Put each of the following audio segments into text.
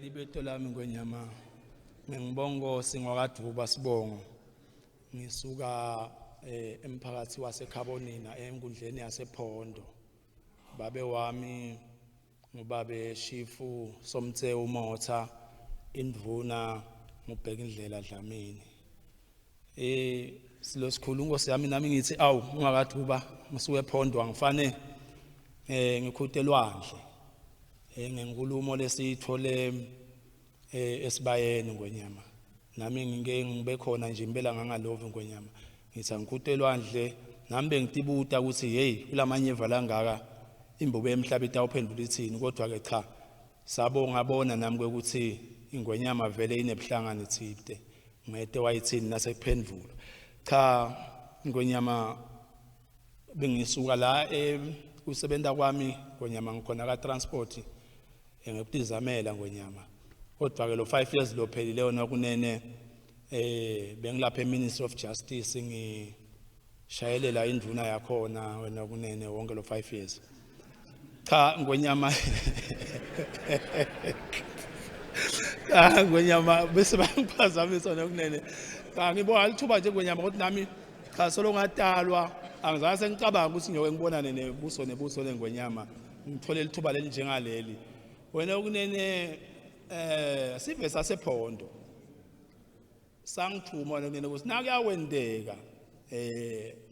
Libito lami Ngwenyama ngingibongo singwakaDvuba sibongo. Ngisuka emphakathi waseKhabonina enkundleni yasePhondo. Babe wami ngubabe Shifu Somtsewu Motha indvuna nguBhekindlela Dlamini. Silo sikhulu Nkosi yami nami ngithi awu ungakathuba ngisuke ePhondo angifane ngikhute elwandle. Ngenkulumo lesiyithole esibayeni Ngwenyama. Nami ngike ngibe khona nje impela ngangalovi Ngwenyama. Ngithi angikhute elwandle nami bengitibuta ukuthi hey kulamanyeva langaka imbube yemhlaba itawuphendula ithini kodwa ke cha sabonga bona nami kwekuthi ingwenyama vele inebuhlangani thipte ngete wayithini nasekuphendvula cha ngwenyama bengisuka la kusebenta kwami ngwenyama ngikhona ka transport ngekutizamela ngwenyama kodwa ke lo 5 years lo phelile wona kunene bengilapha eMinistry of Justice ngishayelela indvuna yakhona wena kunene wonke lo 5 years cha ngwenyama cha ngwenyama bese bangiphazamisa nokunene cha ngibonga lithuba nje ngwenyama ukuthi nami cha solo ngatalwa angizange sengicabanga ukuthi ngiyoke ngibonane nebuso nebuso lengwenyama ngithole lithuba leli njengaleli wena okunene sive sasephondo sangithuma wena kunene ukuthi nakuyawendeka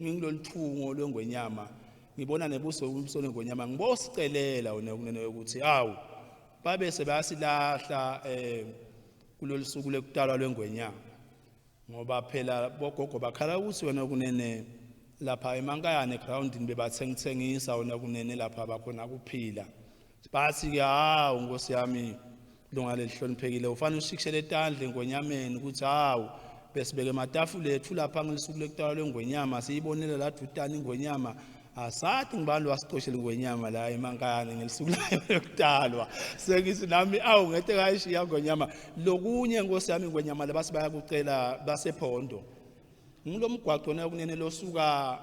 ngingilolithungo lwengwenyama ngibona nebuso ubuso lwengwenyama ngibosicelela wena kunene ukuthi awu babe sebayasilahla kulolu suku lekutalwa lwengwenyama ngoba phela bogogo bakhala ukuthi wena kunene lapha emankayane egroundini bebathengithengisa wena kunene lapha bakhona kuphila bathi ke hawu nkosi yami lunga lelihloniphekile ufanele ushikishele etandle engwenyameni ukuthi hawu besibeke ematafula ethu lapha ngelisuku lekutalwa lwengwenyama siyibonele la dutane ingwenyama asathi ngibani lwasicoshela ingwenyama la emankayane ngelisuku layo lokutalwa sengithi nami awu ngete kayishiya ngwenyama lokunye nkosi yami ingwenyama labasi bayakucela basephondo ngilomgwaqo nakunene losuka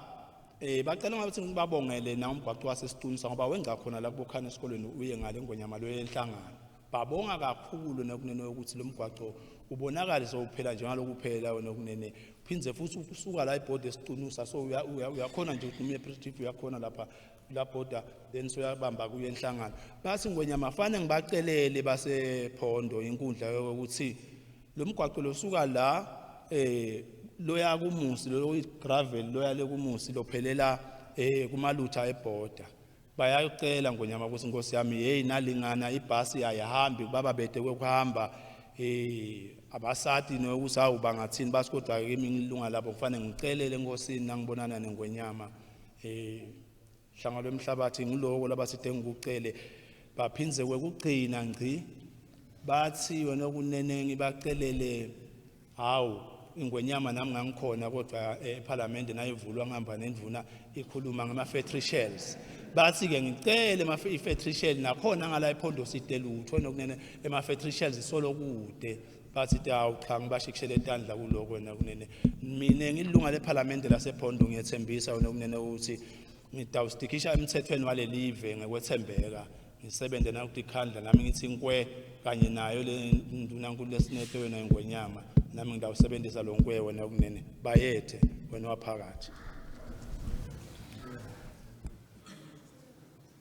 bacela ngabe ngibabongele na umgwaqo wasesiqinisa ngoba wenza khona la kubokhana esikolweni uye ngale ngwenyama lo yenhlangano babonga kakhulu nakunene ukuthi lo mgwaqo ubonakale sowuphela njengaloku phela wena kunene phindze futhi usuka la ibhoda esicunusa so uyakhona nje ukuthi uye Pretoria uyakhona lapha la border then soyabamba kuye enhlangano bathi ngwenyama fane ngibacelele basephondo inkundla yokuthi lo mgwaqo losuka la loya kumusi lo gravel loya le kumusi lophelela kumalutha ebhoda bayacela ngonyama ukuthi inkosi yami hey nalingana ibhasi ayihambi baba bede kwekuhamba abasathi nokuthi hawu bangathini basi kodwa kimi ngilunga lapho kufanele ngicelele enkosini nangibonana nengwenyama hlanga lwemhlabathi ngiloko labaside ngikucele baphindze kwekugcina ngci bathi wena kunene ngibacelele hawu ingwenyama nami ngangikhona kodwa eParliament nayivulwa ngihamba nendvuna ikhuluma ngama factory shells bathi ke ngicele ama factory shell nakhona ngala ephondo side lutho nokunene ema factory shells solo kude bathi hawu cha ngibashikishele etandla kuloko wena kunene mina ngilunga leParliament lasePhondo ngiyethembisa wena kunene ukuthi ngidawustikisha emthethweni walelive ngekwethembeka ngisebenze nakutikhandla nami ngithi nkwe kanye nayo le ndunankulu lesinethe wena ingwenyama nami ngidawusebenzisa lo nkwe wena kunene bayethe wena waphakathi.